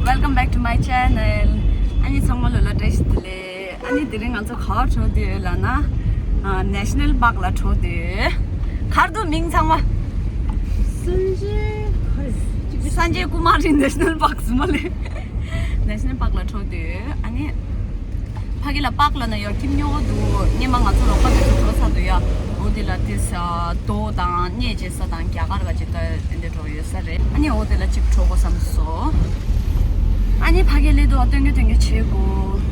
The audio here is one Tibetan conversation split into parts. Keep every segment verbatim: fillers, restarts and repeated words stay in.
Welcome back to my channel. ཨ་ནི་ཚང་མ་ལོ་ལ་བཀྲ་ཤིས་བདེ་ལེགས། ཨ་ནི་དེ་རིང་ང་ཚོ་ག་བར་འགྲོ་འདོད་ཡོད་ལབ་ན། ཨ། National Park ལ་འགྲོ་འདོད་ཡོད། ག་རེ་འདུག་མིང་ཚང་མ། སན་ཇེ། སན་ཇེ་ཀུ་མ་རི་National Park ཟེར་མ་ལེ། National Park ལ་འགྲོ་འདོད་ཡོད། ཨ་ནི། ཕ་གི་ལ་པག་ལ་ན་ཡོད་ཁྱིམ་ཉོ་འདུག་ཉི་མ་ང་ཚོ་རོགས་པ་དེ་ཚོ་འགྲོ་ཚར་འདུག་ཡ། འོ་དེ་ལ་དེ་ས་རྡོ་དང་སྣེ་བྱེད་ས་དང་རྒྱ་གར་ག་ཅིག་ད་དེ་འདྲ་འགྲོ་ཡོད་ས་རེད། ཨ་ནི་འོ་དེ་ལ་ཅིག་འགྲོ་དགོས་བསམ་སོང་། ཨ་ནི་ཕ་གི་ལས་དུ་སྟོན་གྱི་སྟོན་གྱི་བྱེད་དགོས།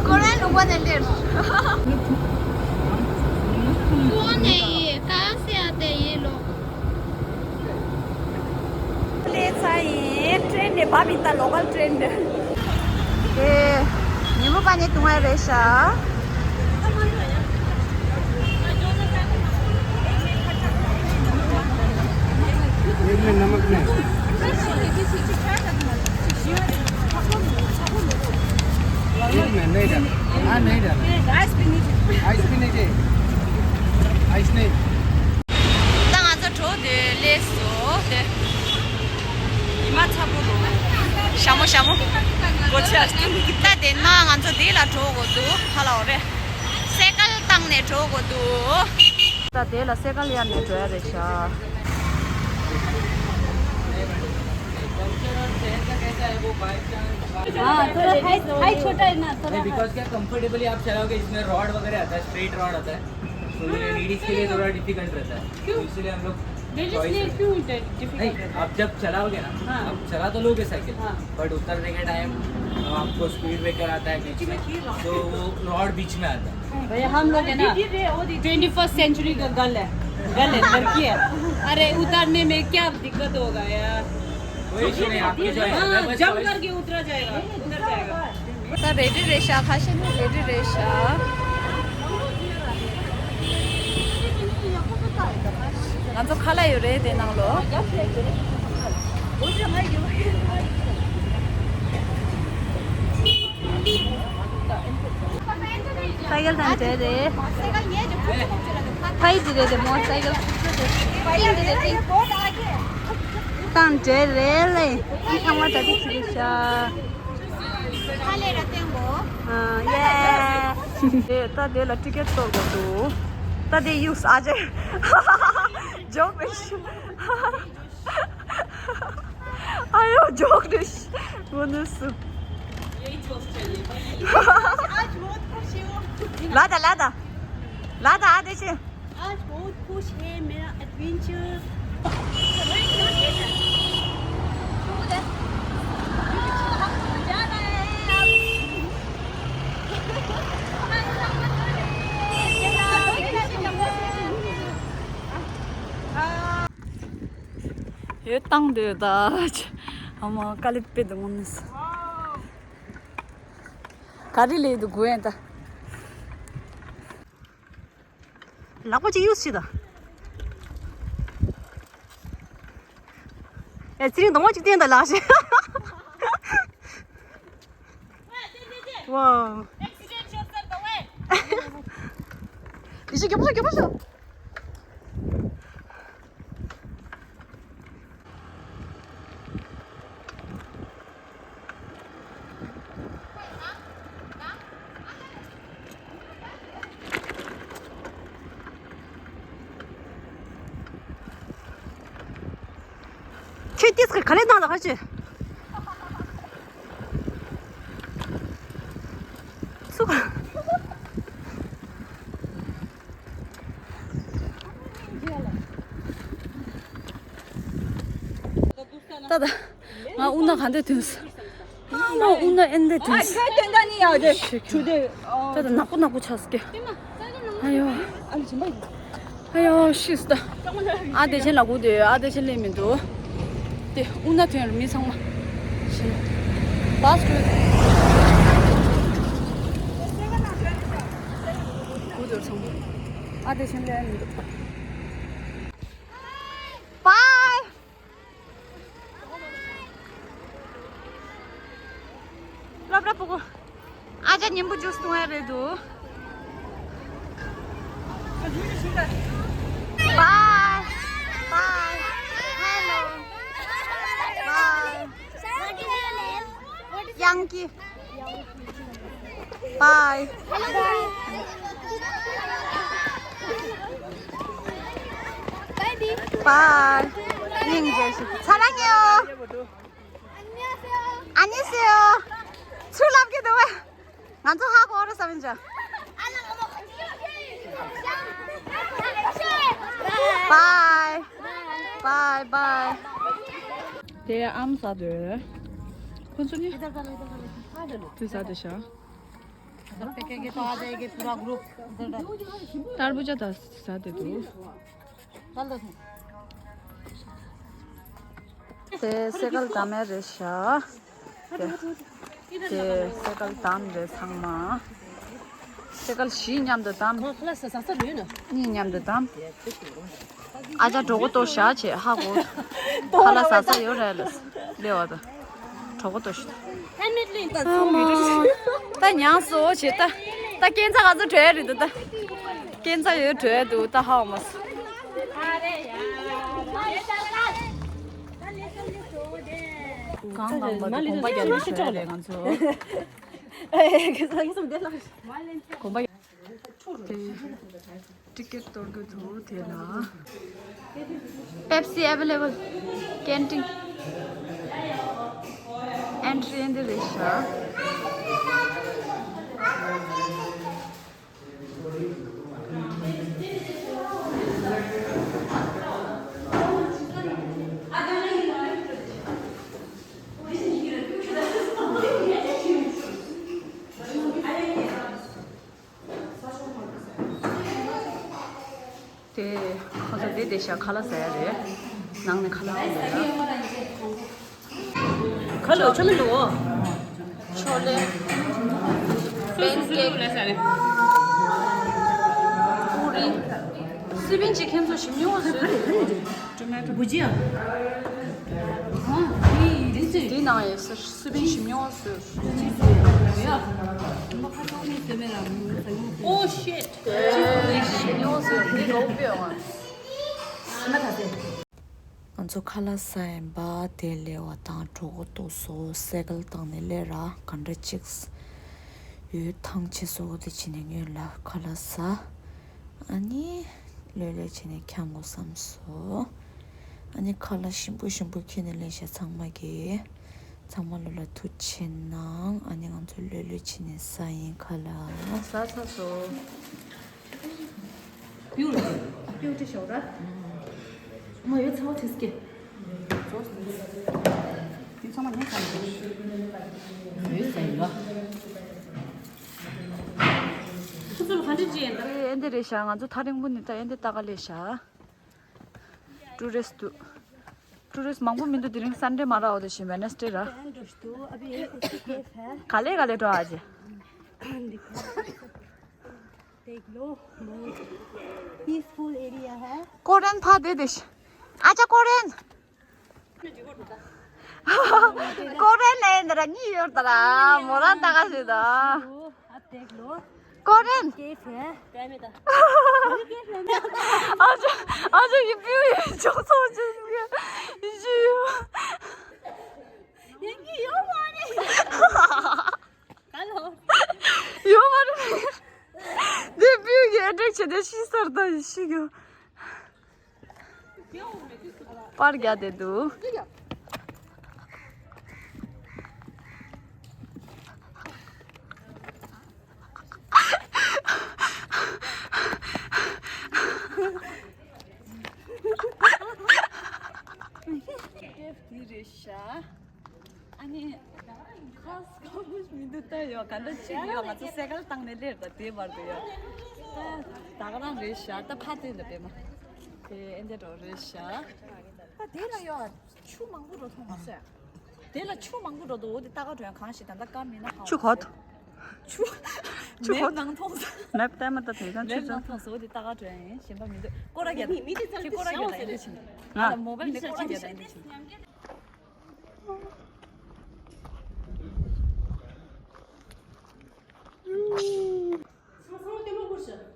कौन है लोगों ने ले? कौन है ये? कहाँ से आते हैं ये लोग? ལས་ཚ་ཡིན། ཀྲེན་ནས་བབས་ཡིན་ད། ལོ་ཀལ་ཀྲེན་ནས། ཨེ། ཉི་མ་པ་ནས་བཏུང་བ་རེད་ཤག एक में नमक नहीं। एक में नहीं डाला। हाँ, नहीं डाला। आइस भी नहीं चाहिए। आइस भी नहीं चाहिए। आइस नहीं। ད་ང་ཚོ་འགྲོ་འདོད་ལས་སོ་དེ། ཉི་མ་ཚ་པོ་རུ། ཞྭ་མོ་ཞྭ་མོ། གོ་ཆ། ད་དེ་ན་ང་ཚོ་དེ་ལ་འགྲོ་དགོས་འདུག་ག་ལ་འོ་རེད། སེ་ཀལ་བཏང་ནས་འགྲོ་དགོས་འདུག་ད་དེ་ལ་སེ་ཀལ་གཡར་ནས་འགྲོ་ཡ་རེད་ཤག हाँ, थोड़ा हाइट, हाइट छोटा है ना, थोड़ा नहीं, हाइट। बिकॉज क्या, कंफर्टेबली आप चलाओगे, इसमें रॉड वगैरह आता है, स्ट्रेट रॉड आता है, तो ये लेडीज के लिए थोड़ा डिफिकल्ट रहता है, क्यों? तो इसीलिए हम लोग लेडीज के लिए क्यों डिफिकल्ट रहता है? आप जब चलाओगे ना, हाँ। आप चला तो लोगे साइकिल, हाँ। बट उतरने के टाइम आपको स्पीड ब्रेकर आता है बीच में, तो वो रॉड बीच में आता है। भैया, हम लोग है ना, ट्वेंटी फर्स्ट सेंचुरी का गर्ल है, गर्ल है, लड़की है। अरे, उतरने में क्या दिक्कत होगा यार? कोई इशू नहीं, आपके जो है, हाँ, जंप करके उतरा जाएगा, उतर जाएगा। ད་རེ་ཌི་རེད་ཤག་ཁ་ཤས་ནི་རེ་ཌི་རེད་ཤག་ང་ཚོ་ཁ་ལག་ཡོད་རེད་དེ་ནང་ལོ། སའི་ཀལ་དང་འབྲེལ་རེད། ཕ་ཡི་འདི་རེད་དེ་མོ་སའི་ཀལ་ཏིང་འདི་རེད་ཏིང་། དང་འབྲེལ་རེད་ལེ། ཨི་ཚང་མ་ད་དེ་ཁྱི་རེད་ཤག་ཁ་ལས་ར་བསྟན་གོ། ཨ་ཡེ། དེ་ད་དེ་ལ་ཊི་ཀེ་ཊི་གཏོར་དགོས་འདུག་ད་དེ་ཡུགས་ཨ་ཅེ། ཇོག་རེད་ཤག་ཨ་ཡོ་ཇོག་རེད་ཤག་ངོ་ནས་སུ། ལ་ད་ལ་ད། ལ་ད་ཨ་དེ་ཆེ། आज बहुत खुश है मेरा एडवेंचर। ཡོད་བཏང་འདོད་ད། ཨ་མ་དཀའ་ལས་དཔེ་འདུག་ངོ་ནས། ག་རེ་ལས་འདུག་དགོས་ཡན་ད། ལག་པ་གཅིག་གཡུག་ཞིག་དང་། ཨེ་ཚེ་རིང་གདོང་པ་གཅིག་བསྟན་དང་ལགས་ཞེས། ཝའོ། ཡེ་ཤེས་རྒྱབ་པོ་ཤོག་རྒྱབ་པོ་ཤོག་ཁྱོད་ཏིས་ཀ་ག་ལེ་བཏང་ལ་ཁ་ཆེ། སུ་ག་ད་ད། ང་དབུགས་ནག་ག་འདྲ་ཐོན་སོང་། ང་དབུགས་ནག་ཨེ་འདྲ་ཐོན་སོང་། ད་ད་ནག་པོ་ནག་པོ་ཆགས་སོང་། ཨ་ཡོ། ཨ་ཡོ་ཤི་སོང་། ཨ་བདེ་ཆེན་ལ་སྒུག་བསྡད་ཡོད། ཨ་བདེ་ཆེན་སླེབས་མི་འདུག་དེ་དབུགས་ནག་ཐོན་རུ་མི་ཚང་མ། ཤི་ན། བཱས་ཁྲོད། སྒུག་བསྡད་ཚང་མ། ཨ་བདེ་ཆེན་སླེབས་མི་འདུག་སྙིང་པོ་ཇུས་བཏུང་ཡ་རེད་འདུག Bye. Bye. Hello. Bye. Yankee. Bye. Bye. ཡིན་རྗེས་ཤིག་ཚ་ར་ཉེའོ། ཨ་ནི་སེའོ། ཚུར་ལབ་ཀྱི་འདུག་བས། ང་ཚོ་ཧ་གོ་རེད་བསམ་ཡིན་ཅག Bye. Bye bye. དེ་ཨམ་ཟ་འདོད། ཁོ་ཚོ་ནི། དུ་ཟ་འདོད་ཤག་ཏར་བུ་ཇ་ད་ཟ་འདོད་འདུག་དེ་སེ་གལ་དམ་རེད་ཤག་དེ་དེ་སེ་གལ་དམ་རེད་ཚང་མ། སེ་གལ་བཞི་མཉམ་དུ་དམ། གནས་མཉམ་དུ་དམ། ཨ་ཅག་གྲོད་ཁོག་ལྟོགས་ཤག་བྱས་ཧ་གོ་ཁ་ལག་ཟ་ས་ཡོད་རེད་ལ་སླེབས་པ་དང་གྲོད་ཁོག་ལྟོགས་ཤག་ད་མྱངས་སོ་བྱས་ད། ད་སྐྱེན་ཚ་ག་ཚོད་བྲོས་རེད་འདུག་ད་སྐྱེན་ཚ་ཡོད་བྲོས་འདུག་ད་ཧ་མ་སོང་། གང་ལངས་པ་དེ་གོམ་པ་རྒྱག་ནས་བྲོས་རེད་ང་ཚོ། གོམ་པ་རྒྱག་དེ་ཊི་ཀེ་ཊི་གཏོར་གི་འདུག་དེ་ལ་Pepsi available canteen entry འདི་རེད་ཤག་དེ་ཁོ་ཚོ་དེ་དེ་ཤ་ཁ་ལག་ཟ་ཡ་རེད། ནང་ནས་ཁ་ལག་ཟ་ཡ། ཁ་ལག་ཆོ་མི་འདུག་ཆོ་ལེ། པན་ཀེག་པུ་རི། སི་པན་ཅིག་ཁྱེད་ཚོ་ཞིམ་ཉུང་བ་བཟོས་འདུག་བུ་ཇི་ཡ། འདི་ནང་ཡོད་སི་པན་ཞིམ་ཉུང་བ་བཟོས། Oh shit. ང་ཚོ་ཁ་ལག་ཟ་ཡིན་པ་དེ་སླེབས་པ་དང་གྲོད་ཁོག་ལྟོགས་སོང་། སེ་གལ་བཏང་ནས་སླེབས་ར་ག་འདྲ་ཅིག་ཡོད་ཐང་ཆད་སོང་། དེ་བྱས་ནས་སྔོན་ལ་ཁ་ལག་ཟ། ཨ་ནི་ལྷོད་ལྷོད་བྱས་ནས་འཁྱམ་དགོས་བསམ་སོང་། ཨ་ནི་ཁ་ལག་ཞིམ་པོ་ཞིམ་པོ་ཁྱེར་ནས་སླེབས་ཤག་ཚང་མ་གིས། ཚང་མ་ལོ་ལ་ཐུགས་རྗེ་ཆེ་གནང་། ཨ་ནི་ང་ཚོ་ལྷོད་ལྷོད་བྱས་ནས་ཟ་ཡིན་ཁ་ལག་ཟ་ཚར་སོང་། ཡུ་ར། ཡུ་ཏི་ཤོག་ར། མ་ཡོད་ཚ་བ་ཐེས་ཀེ། ཡུ་ཚང་མ་ཉོ་ཚར་ཡོད། ཡོད་ཟེར་ཡོད། ཁོ་ཚོ་ལ་ག་འདྲ་ཅི་ཡིན་ད། ཨེ་འདི་རེད་ཤག་ང་ཚོ་ཐག་རིང་པོ་ནས་ད་ཨེ་འདི་ལྟ་ག་སླེབས་ཤག་ཊུ་རི་སི་ཊི་འདུག་ཊུ་རི་སི་ཊི་མང་པོ་མི་འདུག་དེ་རིང་སན་ཌེ་མ་རག་འོ་དེ་བཞིན་ཝེ་ནེ་སི་ཌེ་ར། ག་ལེ་ག་ལེ་འགྲོ་ཨ་ཅེ། देख लो, बहुत पीसफुल एरिया है। ཀོ་རེན་ཕ་དེ་དེ་ཤ། ཨ་ཅག་ཀོ་རེན། ཀོ་རེན་ལས་འདི་ར་གཉིས་ཡོད་ད་ར་མོ་རང་ད་ག་ཞིག་ད། आप देख लो। ཀོ་རེན། केफ है। ཨ་ཅག་ཨ་ཅག་ཡི་པིའུ་ཡི་ཅོག་ཚོགས་ཅིག་ཡི་ཡི་ཡོད་མ་རེད། ཡོད་མ་རེད། འདི་པིའུ་གི་ཨེ་ཊེག་བྱས་ཏེ་ཤི་སར་ད་ཤི་གི་པར་རྒྱག་བསྡད་འདུག་ཀེབ་དེ་རེད་ཤག་ཨ་ནི། ཁ་སྐམ་པོ་མི་འདུག་ལྟ་ཡོད་ག་འདྲ་ཅིག་ཡོད། ང་ཚོ་སེ་གལ་བཏང་ནས་སླེབས་ད་དེ་བར་དུ་ཡོད། ད་ད་ག་རང་རེད་ཤག་ད་ཕ་དེ་འདྲ་དེ་མ། དེ་ཨེ་འདྲ་འགྲོ་རེད་ཤག་ད་དེ་ལ་ཡོད་ཆུ་མང་པོ་འགྲོ་མཐོང་མ་སོང་། དེ་ལ་ཆུ་མང་པོ་འགྲོ་འདུག་འོ་དེ་ལྟ་ག་འགྲོ་ཡང་གང་ཞིག་ད་ལྟ་སྐམ་མིན་ན་ཧ་ཆུ་གོ་ཆུ་ཆུ་མེབ་གོ་ནང་མཐོང་སོང་། མེབ་བལྟས་མ་ད་དེ་ག་མེབ་ཆུ་ནང་མཐོང་སོང་། འོ་དེ་ལྟ་ག་འགྲོ་ཡང་ཡིན་གཞན་པ་མི་འདུག་སྐོར་ར་རྒྱག་ད་ཡིན་དེ་ཕྱིན། ང་ལ་མོ་བལ་ནས་སྐོར་ར་རྒྱག་ད་ཡིན་དེ་ཕྱིན།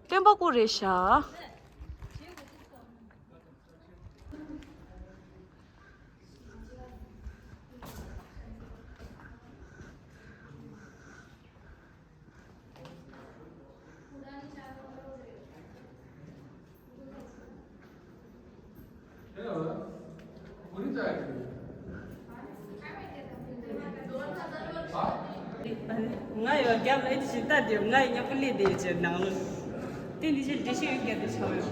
སྟོན་པ་སྐུ་རེད་ཤག་ང་ཡོད་རྒྱབ་ལ་ཨེ་ཞིག་ལྟ་དེ་ང་ཡི་མཉམ་པོ་སླེབས་དེ་ཅེར་ནང་ལ་དེ་འདི་ཕྱིར་འདི་ཤེས་ཡོད་རྒྱབ་དེ་ཆགས་ཡོད།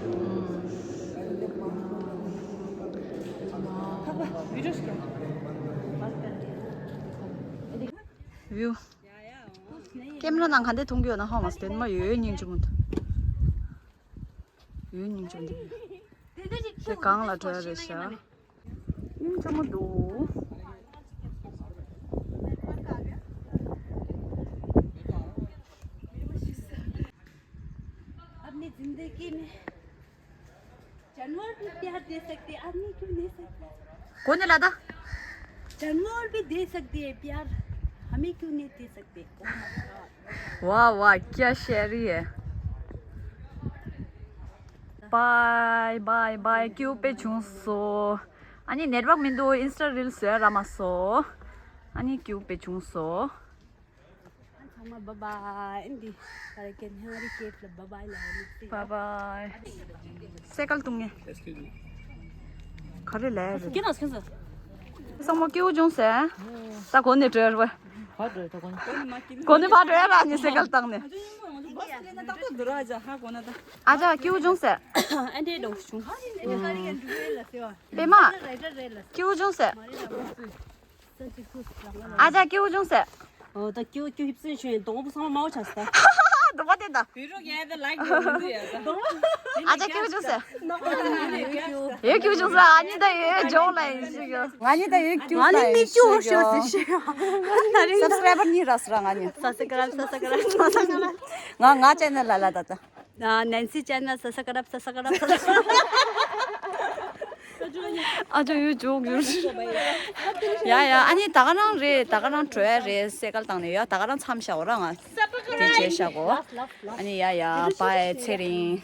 ཕག་པ་བི་ཌིའོ་ཞིག་ཡོད། ཀེམ་ར་ནང་ག་འདྲ་མཐོང་གི་ཡོད་ན་ཧ་མ་སྟེ་མ་ཡོད་སྙིང་རྗེ་མོ་འདུག་ཡོད་སྙིང་རྗེ་མོ་འདུག་དེ་གང་ལ་འགྲོ་ཡ་རེད་ཤག་སྙིང་རྗེ་མོ་འདུག अपनी जिंदगी में जानवर भी प्यार दे सकते, आदमी क्यों दे सकते? གོ་ནས་ལ་ད། जानवर भी दे सकते हैं प्यार, हमें क्यों नहीं दे सकते? वाह वाह, क्या शायरी है। बाय बाय बाय, क्यों पे झूसो। ཨ་ནི་ནེཊ་ཝརཀ་མི་འདུག་ཨིན་སི་ཊ་རིལ་བཟོས་ར་མ་སོ། ཨ་ནི་ཀྱུ་པེ་བྱུང་སོ། ཚང་མ་བཱའི་བཱའི། ཨེ་འདི་ད་རེས་ཀན་ཧ་རི་ཀེབ་ལ་བཱའི་བཱའི་ལ་ཧ་མི་སི། བཱའི་བཱའི། སེ་ཀལ་བཏུང་ངེ། ག་རེ་ལས་རེད། ཁྱེད་རང་ཁྱེད་རང་། སོང་མོ་སྐྱིད་པོ་བྱུང་ཟེར། ད་གོ་ནས་བྲོས་ར། གོ་ནས་ཕར་བྲོས་ར་ནི་སེ་ཀལ་བཏང་ནས། ཨ་ཅག་སྐྱིད་པོ་བྱུང་ཟེར། ཨ་འདྲས་འགྲོ་བྱུང་། པད་མ། སྐྱིད་པོ་བྱུང་ཟེར། ཨ་ཅག་སྐྱིད་པོ་བྱུང་ཟེར། ཨོ་ད་སྐྱིད་པོ་སྐྱིད་པོ་ཧིབ་སེ་ཤོད་ཡིན། སྡོང་པོ་ཚང་མ་མའོ་ཆགས་སོང་། སྡོང་པོ་དེ་ད། བི་རུ་ག་ཡ་ད་ལའིག་འགྲོ་མི་འདུག་ཡ་ད། ཨ་ཅག་སྐྱིད་པོ་བྱུང་ཟེར། ཡོད་སྐྱིད་པོ་བྱུང་ཟེར། ཨ་ནི་ད་ཡོད་ཇོག་ལ་ཡིན་ཞིག་ཡོད། ང་ནི་ད་ཡོད་སྐྱིད་པོ་ང་ལ་ཡིན་མི་ཞིག་སྐྱིད་པོ་ཡོད། ཤོད་ཟེར་ཤེས་ཡ། སབ་སི་ཀ་རའིབ་ནི་རག་སོང་ར་ང་ནི། སབ་སི་ཀ་རའིབ་སབ་སི་ཀ་རའིབ་སབ་སི་ཀ་རའིབ། ང་ང་ཅེ་ནལ་ལ་ལ་ད་ད། ཨ་ནན་སི་ཅེ་ནལ་སབ་སི་ཀ་རའིབ་སབ་སི་ཀ་རའིབ་སབ་སི་ཀ་རའིབ། ཨ་ཅོ་ཡོད་ཇོག་ཡོད། ཡ་ཡ། ཨ་ནི་ད་ག་རང་རེད། ད་ག་རང་བྲོས་རེད། སེ་ཀལ་བཏང་ནས་ཡ་ད་ག་རང་མཚམས་བཞག་འོ་ར་ང་། དེ་བྱས་བཞག་གོ། ཨ་ནི་ཡ་ཡ་བཱའི་ཚེ་རིང་།